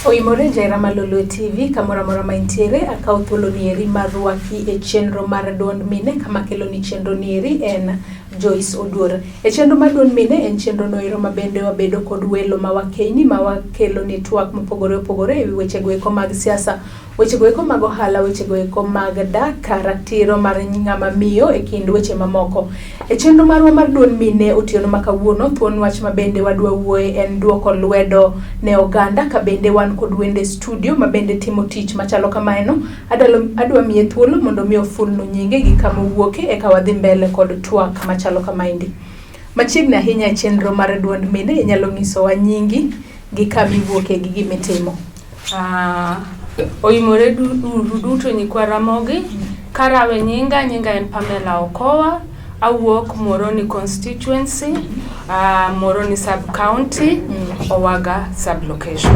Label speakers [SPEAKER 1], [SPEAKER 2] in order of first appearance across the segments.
[SPEAKER 1] Oimore Jaira Malolo TV kamoro amora ma intiere, akawo thuolo nieri mar rwaki e chenro mar duond mine kama kelo ni chenro nieri en Joyce Oduor. E chenro mar duond mine en chenro noero ma bende wabedo kod welo ma wakeini ma wakelo ni twak mopogore opogore ewi wechego eko mag siasa, wechego eko mag ohala, wechego eko mag dak, ratiro mar ng'ama miyo e kind weche mamoko. E chenro marwa mar duond mine otieno ma kawuono, thuon wach ma bende wadwa wuoye en duoko lwedo ne oganda ka bende wan kod wende studio ma bende timo tich machalo kamaeno. Adalo, adwa miye thuolo mondo mi ofulnu nyinge gi kama owuoke eka wadhi mbele kod twak machalo kamaendi. Machiegni ahinya e chenro mar duond mine, inyalo nyisowa nyingi gi kama iwuoke gi gimitimo.
[SPEAKER 2] Oimore uru duto nyikwa Ramogi. Karawe nyinga, nyinga en Pamela Okowa. Awuok Muhoroni constituency, Muhoroni sub county, Owaga sub location.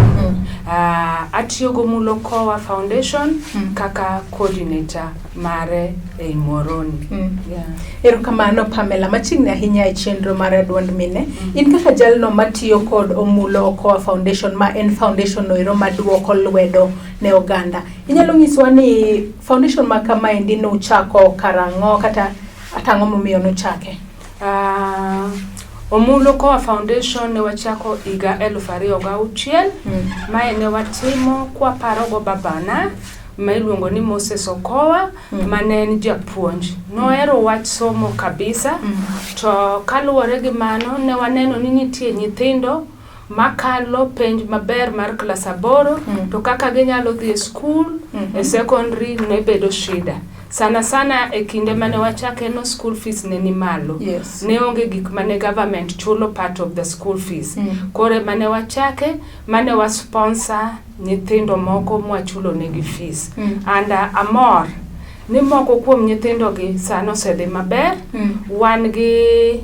[SPEAKER 2] Atiyo go Mulo Okowa Foundation kaka coordinator mare ei Muhoroni. Yeah.
[SPEAKER 1] Erokamano Pamela, machiegni ahinya e chenro mar duond mine. In kaka jalno matiyo kod Omulo Okowa Foundation ma en foundation noero maduoko lwedo ne oganda. Inyalo nyisowa ni foundation ma kamaendi nuchako karang'o kata ang'o momiyo nuchake?
[SPEAKER 2] Omulo Okowa Foundation ne wachako higa 2006. Mae ne watimo kwaparogo babana ma iluongo ni Moses Okowa, mane en japuonj. Nohero wach somo kabisa. To kaluwore gi mano ne waneno ni nitie nyithindo makalo penj maber mar klas 8, to kaka ginyalo dhi e skul e secondary ne bedo shida. Sana sana e kinde mane wachake no, school fees ne ni malo. Ne onge gik mane government chulo part of the school fees. Koro mane wachake, mane wa sponsor nyithindo moko mwachulo negi fees. And amor ni moko kuom nyithindo gi sani osedhi maber. Wan gi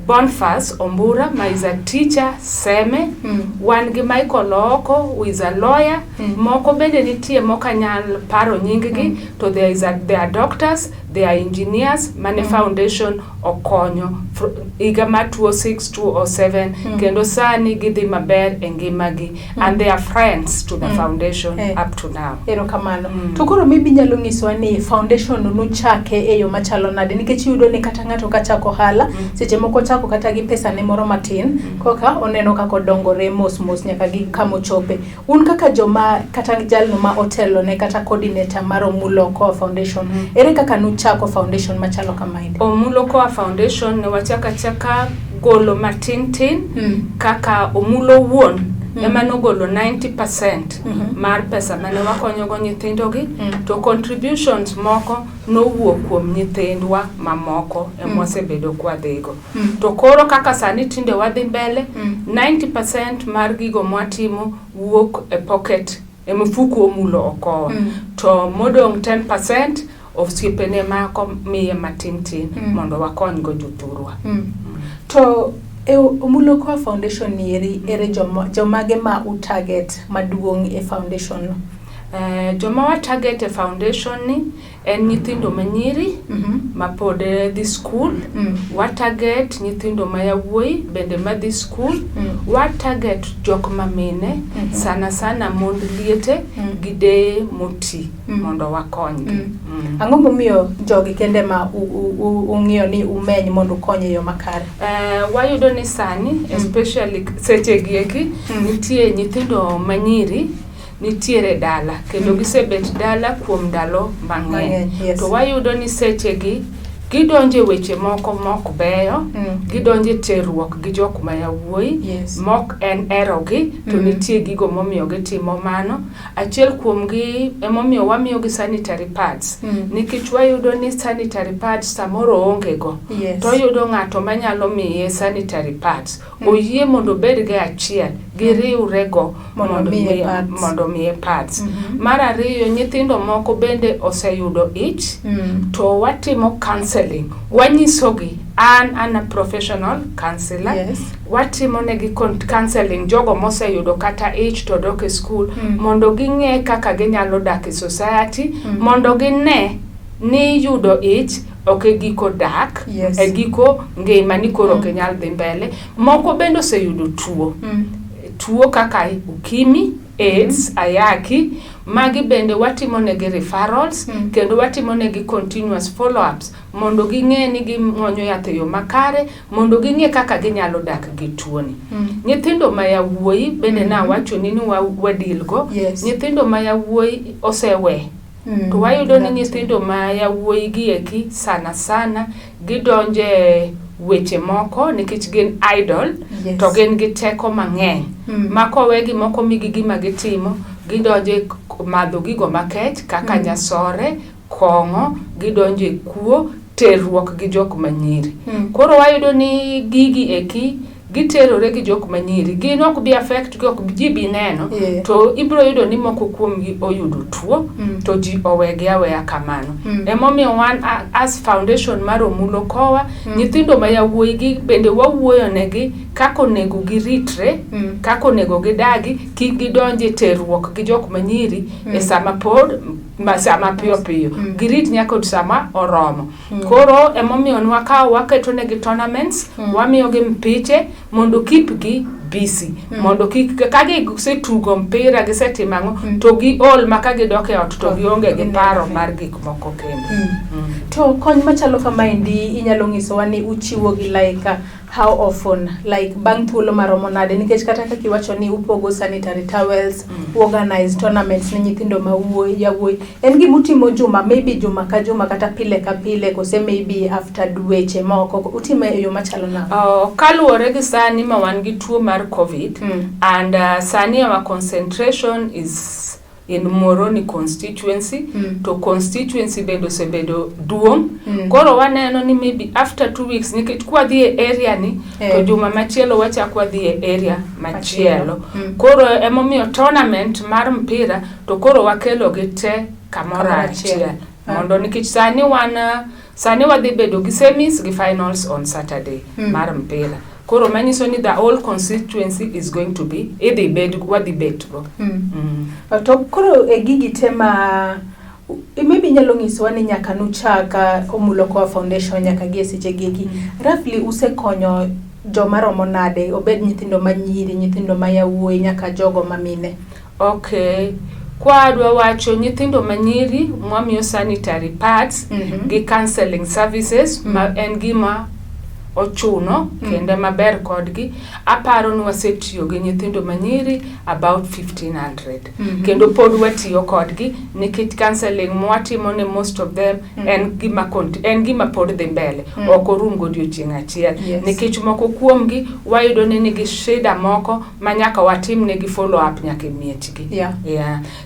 [SPEAKER 2] Boniface Ombura ma is a teacher Seme. Wan gi Michael Ooko who is a lawyer. Moko bende nitie mok anyal paro nying gi, to there are doctors, there are engineers mane foundation okonyo higa mar 2006 2007, kendo sani gidhi maber e ngimagi and they are friends to the foundation up to now.
[SPEAKER 1] Erokamano. To koro maybe inyalo nyisowa ni foundation no nuchake e yo machalo nade, nikech iyudo ni kata ng'ato kachako ohala, seche moko ochako kata gi pesa ne moro matin, koka oneno kaka odongore mos mos nyaka gi kama ochope. Un kaka joma kata jalno ma otelo ne kata coordinator mar Omulo Okowa Foundation, ere kaka nuchako foundation machalo kamaendi?
[SPEAKER 2] Omulo Okowa Foundation ne wachako achaka golo matin tin, kaka Omulo wuon ema nogolo 90% mar pesa mane wakonyogo nyithindogi, to contributions moko nowuok kuom nyithindwa mamoko ema wasebedo kwadhigo. To koro kaka sani tinde wadhi mbele, 90% mar gigo mwatimo wuok e pocket, e mfuku Omulo Okowa, to modong' 10% osiepene mako miye matin tin mondo wakonygo jothurwa.
[SPEAKER 1] To e Omulo Okowa Foundation ni eri, ere jomage ma utarget maduong' e foundation no?
[SPEAKER 2] Joma wa target e foundation ni en nyithindo manyiri ma pod dhi skul. Wa target nyithindo ma yawuoyi bende madhi skul. Wa target jok ma mine, sana sana mond liete gi deye moti, mondo wakonygi.
[SPEAKER 1] Ang'o momiyo jogi kende ma ung'iyo ni umeny mondo ukony e yo makare?
[SPEAKER 2] Wayudo ni sani, especially seche gi eki, nitie nyithindo manyiri nitiere dala kendo gisebet dala kuom ndalo mang'eny.
[SPEAKER 1] Mang'eny, yes.
[SPEAKER 2] To wayudo ni seche gi gidonjo e weche moko mok beyo, gidonjo e terruok gi jok ma yawuoyi, mok en erogi, to nitie gigo momiyo gitimo mano. Achiel kuom gi emomiyo wamiyogi sanitary pads, nikech wayudo ni sanitary pads samoro oonge go, to oyudo ng'ato manyalo miye sanitary pads, oyie mondo obed go achiel, giriwre go
[SPEAKER 1] mondo
[SPEAKER 2] mondo
[SPEAKER 1] miye pads.
[SPEAKER 2] Mondo miye pads. Mar ariyo, nyithindo moko bende oseyudo ich, to watimo counseling, wanyisogi, an a professional counselor, watimo negi counseling jogo moseyudo kata ich to dok e skul, mondo ging'e kaka ginyalo dak e society, mondo gine ni yudo ich ok e giko dak, e giko ngima ni koro ok inyal dhi mbele. Moko bende oseyudo tuo, tuo kaka ukimwi. AIDS, ayaki, magi bende watimo negi referrals kendo watimo negi continuous follow-ups mondo ging'e ni gimuonyo yath e yo makare, mondo ging'e kaka ginyalo dak gi tuoni. Nyithindo ma yawuoyi bende nawachoni ni wadeal go. Nyithindo ma yawuoyi osewe. To wayudo ni nyithindo ma yawuoyi gi eki sana sana gidonje weche moko nikech gin idle to gin gi teko mang'eny. Ma kowegi moko migi gima gitimo, gidonje madho gigo makech kaka nyasore, kong'o, gidonje kuo, terruok gi jok manyiri. Koro wayudo ni gigi eki giterore gi jok manyiri, gin ok bi affect gi, ok ji bi neno, to ibiro yudo ni moko kuomgi oyudo tuo, to ji owegi aweya kamano. Emomiyo wan as foundation mar Omulo Kowa, nyithindo ma yawuoyi gi bende wawuoyo negi kaka onego giritre, kaka onego gidagi, kik gidonje terruok gi jok manyiri e sama pod sama piyo piyo. Girit nyaka sama oromo. Koro emomiyo nwakawo waketo negi tournaments, wamiyogi mpiche mondo keep gi busy, mondo kik ka gisetugo mpira gisetimo ang'o to giol ma ka gidok e ot to gionge gi paro mar gik moko kendo.
[SPEAKER 1] To kony machalo kamaendi inyalo nyisowa ni uchiwo gi like how often, like bang' thuolo maromo nade, nikech kata kaka iwacho ni upogo sanitary towels, organize tournaments ne nyithindo ma yawuoyi, en gima utimo juma, maybe juma ka juma kata pile ka pile, kose maybe after dweche moko, utime e yo machalo nade?
[SPEAKER 2] Kaluwore gi sani ma wan gi tuo mar COVID, and sani our concentration is in Muhoroni constituency, to constituency bende osebedo duong'. Koro waneno ni maybe after 2 weeks, nikech kwadhi e area ni, to juma machielo wachak wadhi e area machielo. Koro emomiyo tournament mar mpira to koro wakelo gi te kamoro achiel. Mondo nikech sani wan sani wadhi bedo gi semis gi finals on Saturday mar mpira. Koro manyiso ni the whole constituency is going to be idhi bed wadhi bet go.
[SPEAKER 1] To koro e gigi te ma maybe inyalo nyisowa ni nyaka nuchak Omulo Kowa Foundation nyaka gi e seche gi eki, roughly usekonyo joma romo nade, obed nyithindo manyiri, nyithindo ma yawuoyi nyaka jogo ma mine?
[SPEAKER 2] Okay. Kwa adwa wacho nyithindo manyiri mwamiyo sanitary pads gi counseling services ma en gima ochuno kendo maber kodgi, aparo ni wasetiyo gi nyithindo manyiri about 1500 kendo pod watiyo kodgi nikech counseling mwatimo ne most of them en gima pod dhi mbele, ok orum godiochieng' achiel, nikech moko kuomgi wayudo ni nigi shida moko ma nyaka watim negi follow up nyaka e miechgi.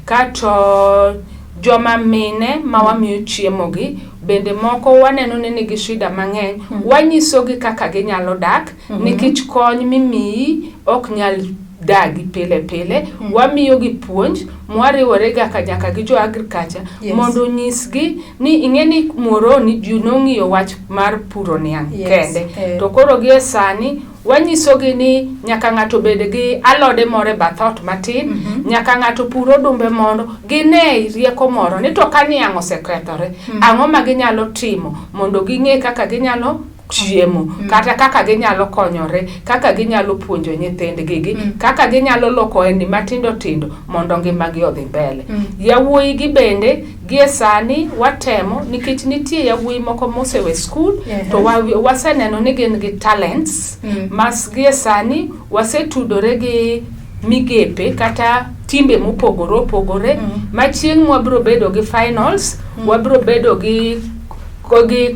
[SPEAKER 2] Kato joma mine ma wamiyo chiemo gi bende moko waneno ni nigi shida mang'eny, wanyisogi kaka ginyalo dak, nikech kony mimiyi ok nyal dagi pile pile. Wamiyogi puonj mwariwore ga nyaka gi jo agriculture mondo onyisgi ni ing'e ni Muhoroni ji nong'iyo wach mar puro niang' kende, to koro gi e sani wanyisogi ni nyaka ng'ato bed gi alode moro e bath ot matin, nyaka ng'ato pur odumbe mondo gine rieko moro ni to ka niang' osekethore, ang'o ma ginyalo timo mondo ging'e kaka ginyalo chiemo, kata kaka ginyalo konyore, kaka ginyalo puonjo nyithindgi gi, kaka ginyalo loko ohendni matindo tindo mondo ngimagi odhi mbele. Yawuoyi gi bende gie sani watemo, nikech nitie yawuoyi moko mosewe skul to waseneno ni gin gi talents mas gie sani wasetudore gi migepe kata timbe mopogore opogore ma chieng' mwabiro bedo gi finals, wabiro bedo gi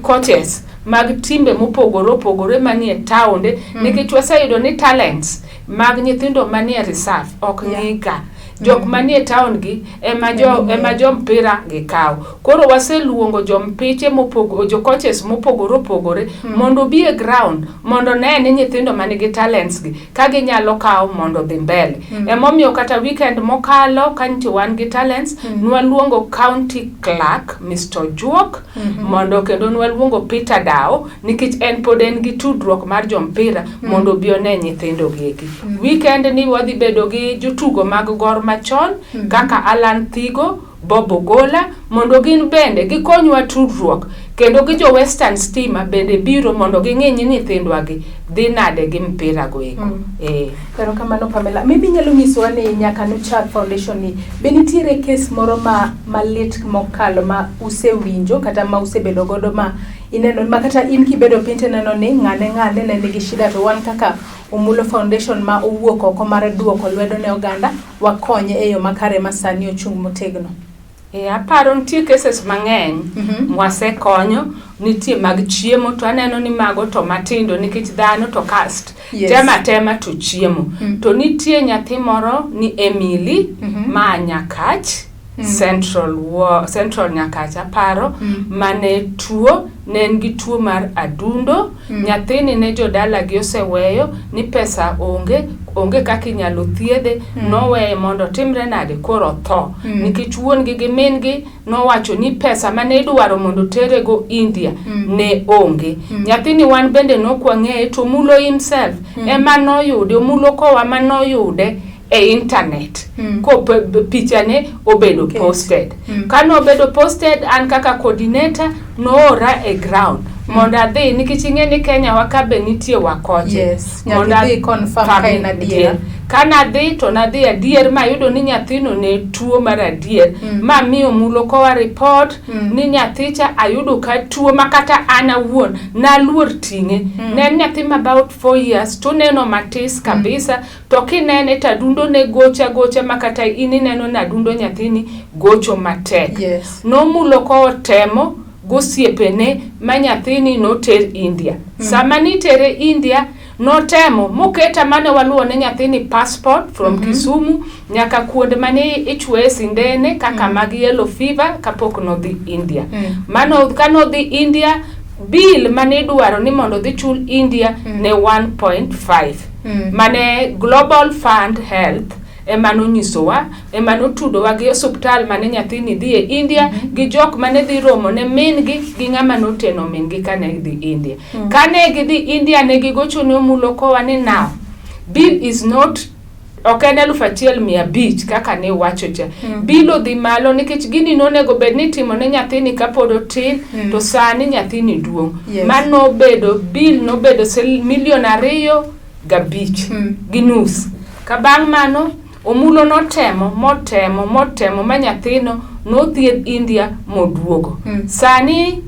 [SPEAKER 2] coaches mag timbe mopogore opogore manie taonde, nikech waseyudo ni talents mag nyithindo manie reserve ok ng'i ga. Jok manie town gi ema jo mpira gikawo. Koro waseluongo jompiche mopogo, jo coaches mopogore opogore mondo obi e ground mondo ne ni nyithindo manigi talents gi ka ginyalo kawo mondo odhi mbele. Emomiyo kata weekend mokalo ka nyicha wan gi talents, nwaluongo county clerk Mr. Juok mondo kendo nwaluongo Peter Dao, nikech en pod en gi tudruok mar jompira, mondo obi one nyithindo gi eki. Weekend ni wadhi bedo gi jotugo mag Gor machon kaka Alan Thigo, Bob Ogola, mondo gin bende gikonywa tudruok. Kendo gi jo Western Stima bende biro mondo ging'i ni nyithindwa gi dhi nade gi mpira go eko.
[SPEAKER 1] Erokamano Pamela. Maybe inyalo nyisowa ni nyaka nuchak foundation ni, be nitiere kes moro ma malit mokalo ma usewinjo kata ma usebedo godo ma ineno ma kata in kibedo piny tineno ni ng'ane ng'ane ne nigi shida to wan kaka Omulo Foundation ma owuok oko mar duoko lwedo ne oganda wakonye e yo makare ma sani ochung' motegno?
[SPEAKER 2] Aparo nitie cases mang'eny mwasekonyo, nitie mag chiemo to aneno ni mago to matindo nikech dhano to cast tema tema to chiemo. To nitie nyathi moro ni Emily ma Nyakach, Central Nyakach aparo, mane tuo, ne en gi tuo mar adundo. Nyathini ne jodalagi oseweyo ni pesa onge, onge kaka inyalo thiedhe, noweye mondo otimre nade koro otho. Nikech wuon gi gi min gi nowacho ni pesa mane idwaro mondo oterego India ne onge. Nyathini wan bende nok wang'eye to Omulo himself ema noyude, Omulo kowa ma noyude e internet ko pichane obedo posted. Kane obedo posted, an kaka coordinator noora e ground mondo adhi, nikech ing'e ni Kenya wa ka be nitie wakoche.
[SPEAKER 1] Yes, nyaka idhi confirm ka en adiera.
[SPEAKER 2] Kanadhi to nadhi adier mayudo ni nyathino ne tuo mar adier, mamiyo Omulo kowa report ni nyathicha ayudo ka tuo ma kata an awuon naluor ting'e. Ne en nyathi ma about 4 years to neno matis kabisa, to kinene to adundo ne gocha gocha ma kata in ineno ni adundo nyathini gocho matek. Nomulo kowa temo gosiepene ma nyathini noter India. Sama nitere India notemo moketa mane waluwo ne nyathini passport from Kisumu nyaka kuonde mane ichwoye sindene kaka mag yellow fever kapok nodhi India. Mano kanodhi India, bill mane idwaro ni mondo odhi chul India ne 1.5 mane Global Fund Health ema nonyisowa, ema notudowa gi osuptal mane nyathini dhi e India, gi jok mane dhi romo ne min gi gi ng'ama noteno min gi kane dhi India. Kane gidhi India ne gigocho ne Omulo kowa ni now bill is not ok en 1500 kaka ne wacho cha. Bill odhi malo nikech gini nonego bed ni itimo ne nyathini kapod otin, to sani nyathini duong'. Mano obedo bill nobedo milion 2.5 gi nus. Ka bang' mano Omulo notemo motemo motemo ma nyathino nothiedh India moduogo. Sani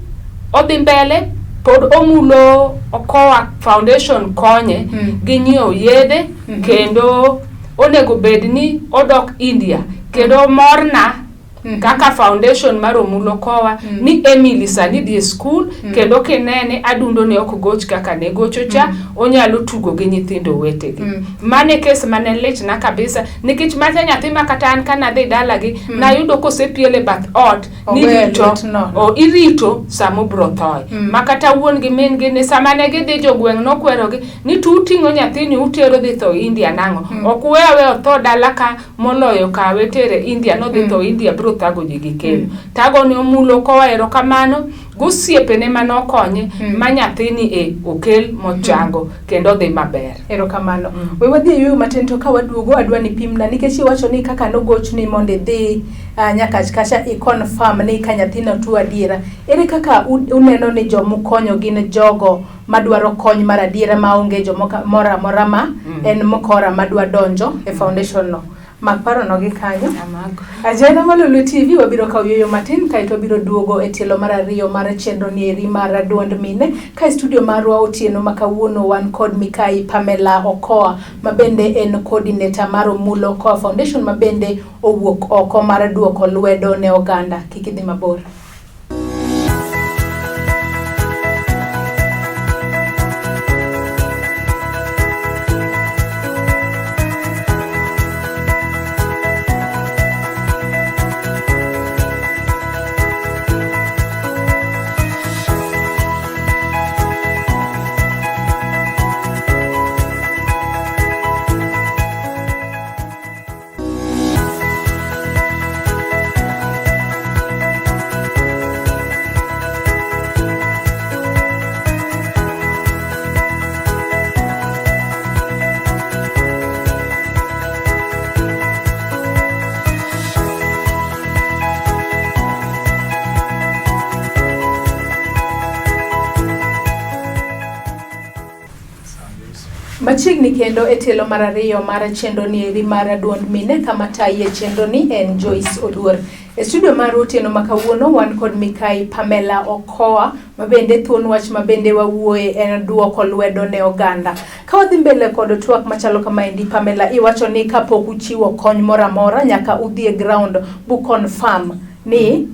[SPEAKER 2] odhi mbele pod Omulo Okowa Foundation konye gi nyiewo yedhe, kendo onego bed ni odok India kendo morna kaka foundation mar Omulo Kowa ni Emily sani dhi e skul, kendo kinene adundo ne ok goch kaka ne gocho cha, onyalo tugo gi nyithindo wetegi. Mane kes mane litna kabisa nikech macha nyathi ma kata an kanadhi dalagi nayudo kosepiel e bath ot nirito irito sama obro thoe. Ma kata wuon gi min gi ni sama ne gidhi jogweng' nokwerogi ni to uting'o nyathini utero dhi tho India nang'o? Ok uwe awe otho dala ka moloyo kawe tere India nodhi tho India bro thago ji gi kelo. Tago ne Omulo kowa erokamano gosiepene manokonye ma nyathini e okel mochango kendo dhi maber.
[SPEAKER 1] Erokamano. We wadhi e yueyo matin to ka waduogo adwa ni pimna nikech iwacho ni kaka nogochni mondo idhi Nyakach kacha i confirm ni ka nyathino tuo adiera. Ere kaka uneno ni jomukonyo gin jogo madwaro kony mar adiera maonge jomoro amora ma en mokora madwa donjo e foundation no? Mak parono gi kanyo. Ajena Malulu TV wabiro kawo yueyo matin kaeto wabiro duogo e tielo mar ariyo mar chenro ni eri mar duond mine. Ka e studio marwa otieno ma kawuono wan kod Mikai Pamela Okoa ma bende en coordinator mar Omulo Okoa Foundation ma bende owuok oko mar duoko lwedo ne oganda. Kik idhi mabor. Wachiegni kendo e tielo mar ariyo mar chenro ni eri mar duond mine kama tayi e chenro ni en Joyce Oduor. E studio mar otieno ma kawuono wan kod Mikai Pamela Okoa ma bende thuon wach ma bende wawuoye en duoko lwedo ne oganda. Ka wadhi mbele kod twak machalo kamaendi Pamela, iwacho ni kapok uchiwo kony moro amora nyaka udhi e ground bu confirm ni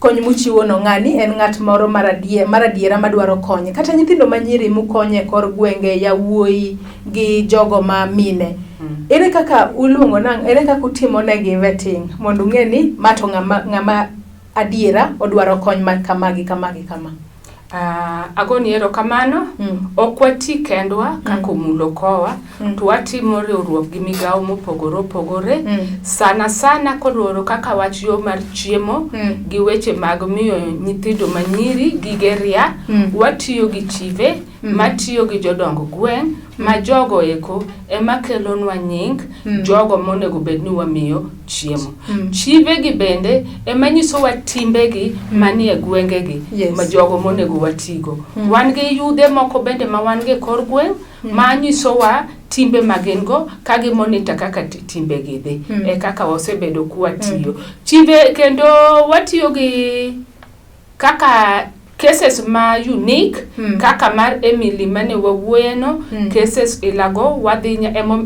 [SPEAKER 1] kony muchiwo no ng'ani en ng'at moro mar adiera madwaro kony. Kata nyithindo manyiri mukonyo e kor gwenge, yawuoyi gi jogo ma mine. Ere kaka uluongo nang', ere kaka utimo negi vetting mondo ung'e ni ma to ng'ama adiera odwaro kony ma kama gi kama gi kama?
[SPEAKER 2] Agoni erokamano. Ok wati kendwa kaka Omulo Okoa, to watimo riwruok gi migawo mopogore opogore. Sana sana koluoro kaka wach yo mar chiemo gi weche mag miyo nyithindo manyiri gige ria, watiyo gi chife, matiyo gi jodong gweng', ma jogo eko ema kelonwa nying jogo monego bed ni wamiyo chiemo. Chife gi bende ema nyisowa timbegi manie gwengegi, ma jogo monego watigo. Wan gi yudhe moko bende ma wan go e kor gweng' ma nyisowa timbe ma gin go ka gi monitor kaka timbegi dhi. E kaka wasebedo kwatiyo. Chife kendo watiyo gi kaka cases ma unique, kaka mar Emily mane wawuoye no, cases ilago wadhi,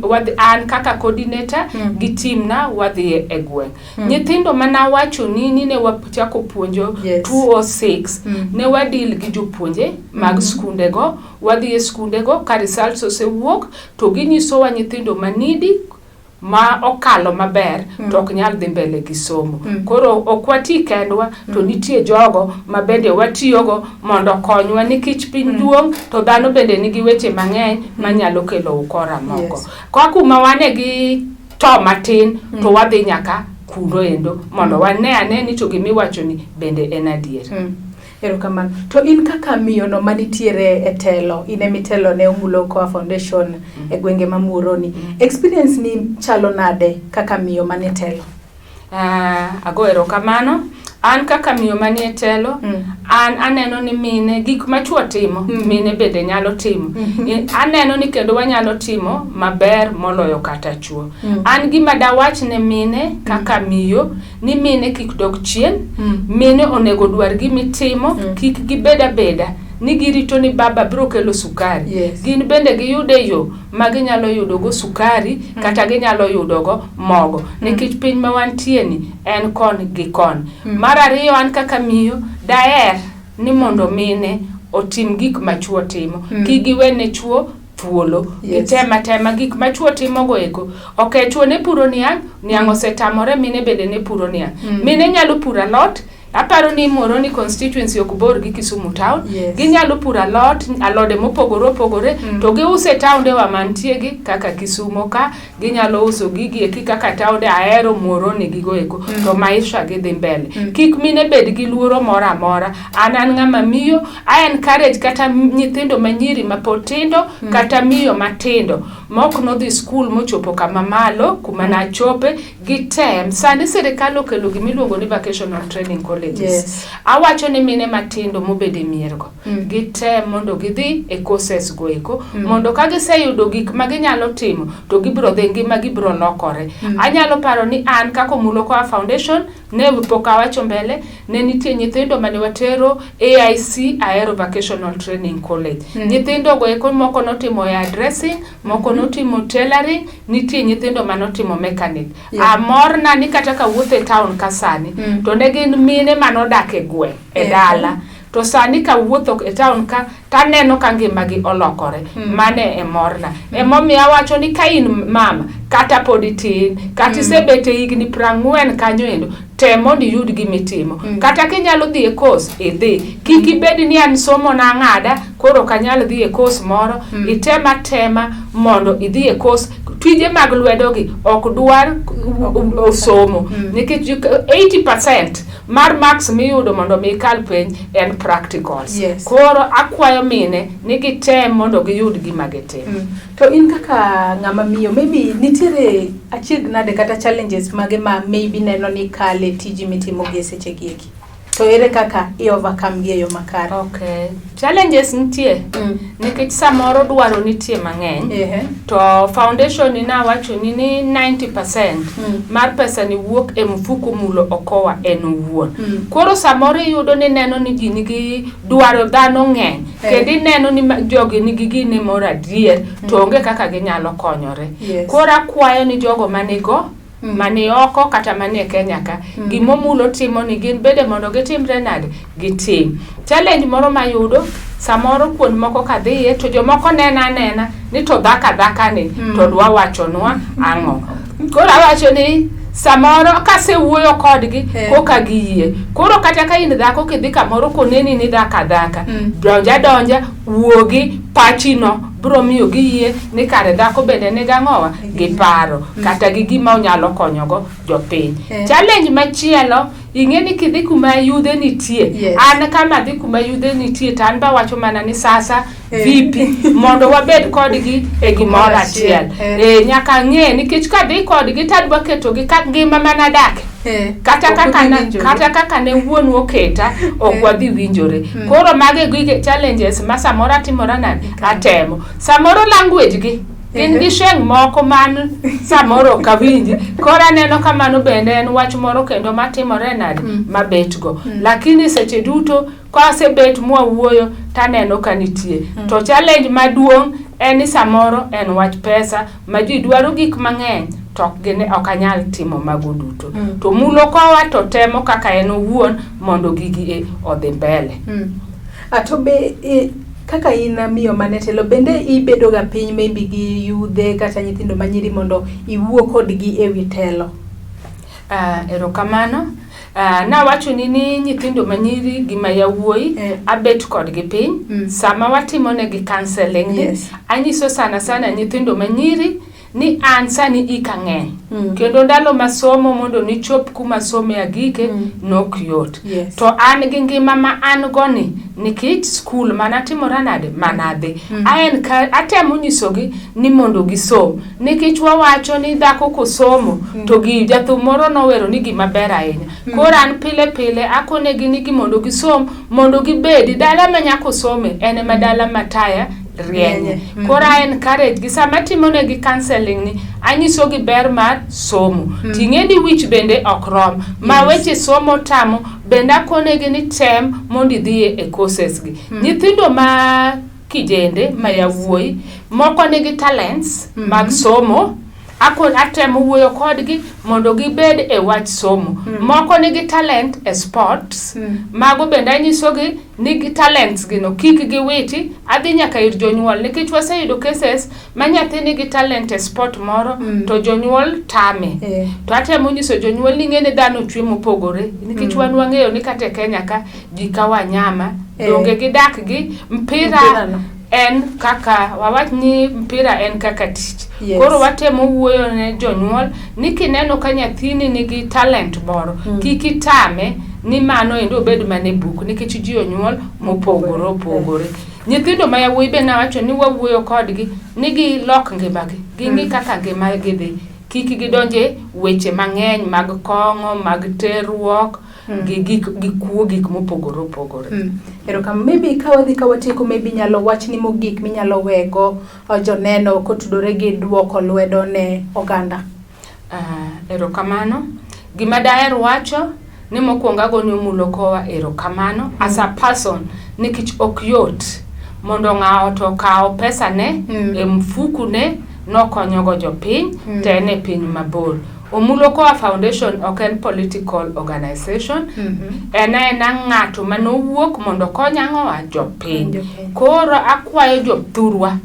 [SPEAKER 2] wadhi an kaka coordinator gi team na wadhi e gweng'. Nyithindo manawacho ni ne wachako puonjo 206, ne wadeal gi jopuonje mag skunde go, wadhi e skunde go ka results osewuok to ginyisowa nyithindo manidi ma okalo maber to ok nyal dhi mbele gi somo. Koro ok wati kendwa, to nitie jogo ma bende watiyogo mondo okonywa nikech piny duong' to dhano bende nigi weche mang'eny manyalo kelo ukora moko. Kwa kuma wane gi to matin to wadhi nyaka kuno endo mondo wane ane ni to gimiwacho ni bende en adier.
[SPEAKER 1] Erokamano. To in kaka miyo no manitiere e telo, in emitelo ne Omulo Okoa Foundation e gwenge ma Muhoroni. Experience ni chalo nade kaka miyo manie telo?
[SPEAKER 2] Ago erokamano. An kaka miyo manie telo, an aneno ni mine gik ma chuo timo, mine bende nyalo timo. Aneno ni kendo wanyalo timo maber moloyo kata chuo. An gima dawach ne mine kaka miyo, ni mine kik dog chien, mine onego dwar gimitimo, kik gibed abeda ni girito ni baba biro kelo sukari. Gin bende giyude yo ma ginyalo yudo go sukari, kata ginyalo yudo go mogo. Nikech piny ma wantie ni en kon gi kon. Mar ariyo, an kaka miyo daher ni mondo mine otim gik ma chuo timo. Kik giwe ne chuo thuolo. Gitem atema gik ma chuo timo go eko. Ok, chuo ne puro niang', niang' osetamore, mine bende ne puro niang'. Mine nyalo puro alot. Aparo ni Muhoroni constituency ok bor gi Kisumu town. Ginyalo puro alot, alode mopogore opogore, to giuso e taonde wa mantie gi kaka Kisumu ka, ginyalo uso gigi eki kaka taonde ahero Muhoroni gigo eko, to maisha gi dhi mbele. Kik mine bed gi luoro moro amora. An ng'ama miyo, I encourage kata nyithindo manyiri mapod tindo, kata miyo matindo mok nodhi skul mochopo kama malo kuma nachope, gitem. Sani sirikal okelo gimiluongo ni vocational training colleges. Awacho ni mine matindo mobedo e miergo, gitem mondo gidhi e courses go eko, mondo ka giseyudo gik ma ginyalo timo to gibiro dhi ngima gibiro lokore. Anyalo paro ni an kaka Omulo Okoa Foundation ne pok awacho mbele, ne nitie nyithindo mane watero AIC Ahero Vocational Training College. Nyithindo go eko moko notimo hairdressing, moko notimo tailoring, nitie nyithindo manotimo mechanic. Amorna ni kata kawuotho e town ka sani, to ne gin mine manodak e gweng', e dala. To sani kawuotho e town ka, taneno ka ngimagi olokore. Mane e morna. Emomiyo awacho ni ka in mama, kata pod itin, kata isebet e higni 40 kanyo endo, tem mondo iyud gimitimo. Kata kinyalo dhi e course, idhi. Kik ibed ni an somo nang'ada, koro ok anyal dhi e course moro. Item atema mondo idhi e course. Tije mag lwedo gi ok dwar somo. Nikech 80% mar marks miyudo mondo mi ikal penj en practicals. Koro akwayo mine ni gitem mondo giyud gima gitimo.
[SPEAKER 1] To in kaka ng'ama miyo, maybe nitiere achiedh nade kata challenges mage ma maybe neno ni kale tiji mitimo gi e seche gi eki? To ere kaka i overcome gi e yo makare?
[SPEAKER 2] Okay. Challenges nitie nikech samoro dwaro nitie mang'eny. To foundation ni nawacho ni ni 90% mar pesa ni wuok e mfuko Mulo Okowa en owuon. Koro samoro iyudo ni neno ni ji nigi dwaro dhano ng'eny kendo ineno ni jogi nigi gine moro adier to onge kaka ginyalo konyore. Koro akwayo ni jogo manigo mani oko kata manie Kenya ka gimomulo timo ni gin bende mondo gitimre nade gitim. Challenge moro mayudo samoro kuond moko kadhiye to jomoko nena anena ni to dhaka dhaka ni to dwa wachonwa ang'o. Koro awacho ni samoro kasewuoyo kodgi koka giyie. Koro kata ka in dhako kidhi kamoro koneni ni dhaka dhaka donja donja wuogi pachino biro miyo giyie ni kare dhako bende nigi ang'owa gi paro kata gi gima onyalo konyogo jopiny. Challenge machielo ing'e ni kidhi kuma yudhe nitie an kama dhi kuma yudhe nitie to an ba wacho mana ni sasa vipi mondo wabed kodgi e gimoro achiel. Nyaka ng'e nikech kadhi kodgi tadwa ketogi ka ngima manadake kata kaka ne wuonu oketa ok wadhi winjore. Koro mago gige challenges ma samoro atimora nade atemo. Samoro language gi gin gi sheng moko man samoro ok awinji. Koro aneno ka mano bende en wach moro kendo matimore nade mabet go. Lakini seche duto kasebet mwawuoyo taneno ka nitie. To challenge maduong' en ni samoro en wach pesa ma ji dwaro gik mang'eny to ok anyal timo mago duto. To Mulo Kowa to temo kaka en owuon mondo gigi odhi mbele.
[SPEAKER 1] To be kaka in miyo mane telo bende ibedo ga piny maybe gi yudhe kata nyithindo manyiri mondo iwuo kodgi e wi telo?
[SPEAKER 2] Erokamano. Nawacho ni nyithindo manyiri gi ma yawuoyi abet kodgi piny sama watimo negi counseling anyiso sana sana nyithindo manyiri ni an sani ika ng'eny kendo ndalo masomo mondo nichop kuma some agike nok yot. To an gi ngima ma an go ni nikech skul manatimora nade manadhi. Atemo nyisogi ni mondo gisom nikech wawacho ni dhako kosomo to gi jathum moro nowero ni gima ber ahinya. Koro an pile pile akonegi ni mondo gisom mondo gibedi dala ma nyako some en ema dala mataya rienye. Koro a encourage gi sama timonegi counseling ni anyisogi ber mar somo. Ting'e ni wich bende ok rom. Ma weche somo tamo bende akonegi ni tem mondo idhiye e courses gi. Nyithindo ma kijende ma yawuoyi moko nigi talents mag somo. Atemo wuoyo kodgi mondo gibed e wach somo. Moko nigi talent e sports. Mago bende anyisogi ni talents gi no kik giwiti. Adhi nyaka ir jonyuol nikech waseyudo cases ma nyathi nigi talent e sport moro to jonyuol tame. To atemo nyiso jonyuol ni ng'e ni dhano chwe mopogore nikech wan wang'eyo ni kata e Kenya ka ji ka wanyama donge gidak gi mpira en kaka wawach ni mpira en kaka tich. Koro watemo wuoyo ne jonyuol ni kineno ka nyathini nigi talent moro kik itame ni mano endo obed mana e buk nikech ji onyuol mopogore opogore. Nyithindo ma yawuoyi be nawacho ni wawuoyo kodgi ni gilok ngimagi ging'i kaka ngimagi dhi kik gidonje weche mang'eny mag kong'o mag terruok gi gik gi kuo gik mopogore opogore.
[SPEAKER 1] Erokamano. Maybe ka wadhi ka watieko maybe nyalo wachni mogik minyalo wego joneno kotudore gi duoko lwedo ne oganda.
[SPEAKER 2] Erokamano. Gima daher wacho ni mokwongo agoni Omulo Kowa erokamano as a person nikech ok yot mondo ng'ato okaw pesa ne e mfuku ne nokonyogo jopiny to en e piny mabor. Omulo Kowa Foundation ok en political organization. En aena ng'ato manowuok mondo okony ang'owa jopiny. Koro akwayo jothurwa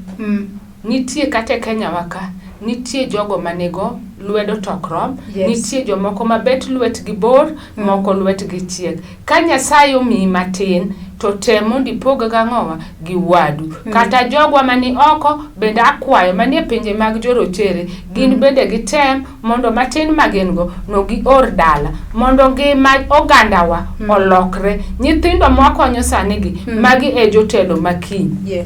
[SPEAKER 2] nitie kata e Kenya wa ka nitie jogo manigo lwedo to ok rom. Nitie jomoko ma bet lwetgi bor moko lwetgi chiek. Ka Nyasaye omiyi matin to tem mondo ipog gang'owa gi wadu. Kata jogwa mani oko bende akwayo manie pinje mag jorochere gin bende gitem mondo matin ma gin go no gior dala mondo ngima ogandawa olokre. Nyithindo mwakonyo sani gi magi e jotelo makiny.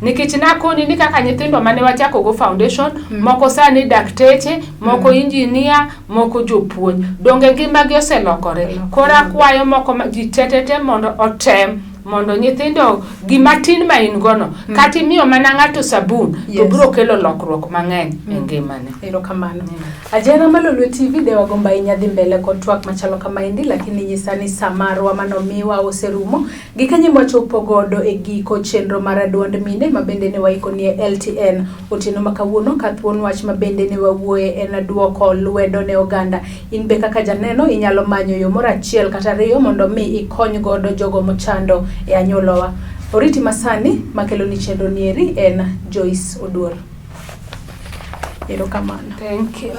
[SPEAKER 2] Nikech nakoni ni kaka nyithindo mane wachako go foundation moko sani dakteche, moko engineer, moko jopuonj. Donge ngimagi oselokore? Koro akwayo moko ji tetete mondo otem mondo nyithindo gima tin ma in gono kata imiyo mana ng'ato sabun to biro kelo lokruok mang'eny e ngimane.
[SPEAKER 1] Erokamano. Ajera ma Lolwe TV de wagombo ahinya dhi mbele kod twak machalo kamaendi, lakini nyisa ni saa marwa manomiwa oserumo. Gikanye mwachopo godo e giko chenro mar duond mine ma bende ne waiko nie LTN otieno ma kawuono ka thuon wach ma bende ne wawuoye en duoko lwedo ne oganda. In be kaka janeno inyalo manyo yo moro achiel kata ariyo mondo mi ikony godo jogo mochando e anyuolawa. Oriti masani makelo ni chenro nieri en Joyce Oduor. Erokamano.
[SPEAKER 2] Thank you.